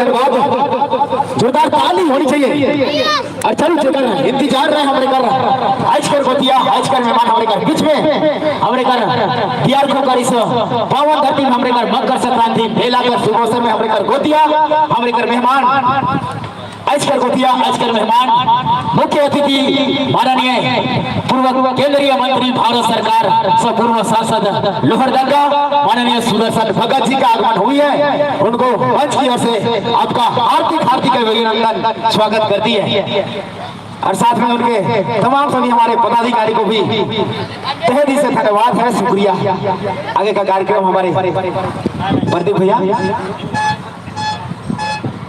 धन्यवाद। जोरदार ताली होनी चाहिए। और चलो, जेकर इंतजार रहे हमरे कर आज कर गोतिया, आज कर मेहमान हमरे कर बीच में, हमरे कर बिहार को कर इस पावन धरती में हमरे कर मकर संक्रांति मेला कर शुभ अवसर में हमरे कर गोतिया, हमरे कर मेहमान, आज कर गोतिया, आज कर मेहमान, मुख्य अतिथि माननीय पूर्व केंद्रीय मंत्री, भारत सरकार स पूर्व सांसद लोहरदगा माननीय सुदर्शन भगत जी का आगमन हुई है। उनको मंच की ओर से आपका हार्दिक हार्दिक अभिनंदन, स्वागत करती है और साथ में उनके तमाम सभी हमारे पदाधिकारी को भी तहे दिल से धन्यवाद है, शुक्रिया। आगे का कार्यक्रम हमारे प्रदीप भैया।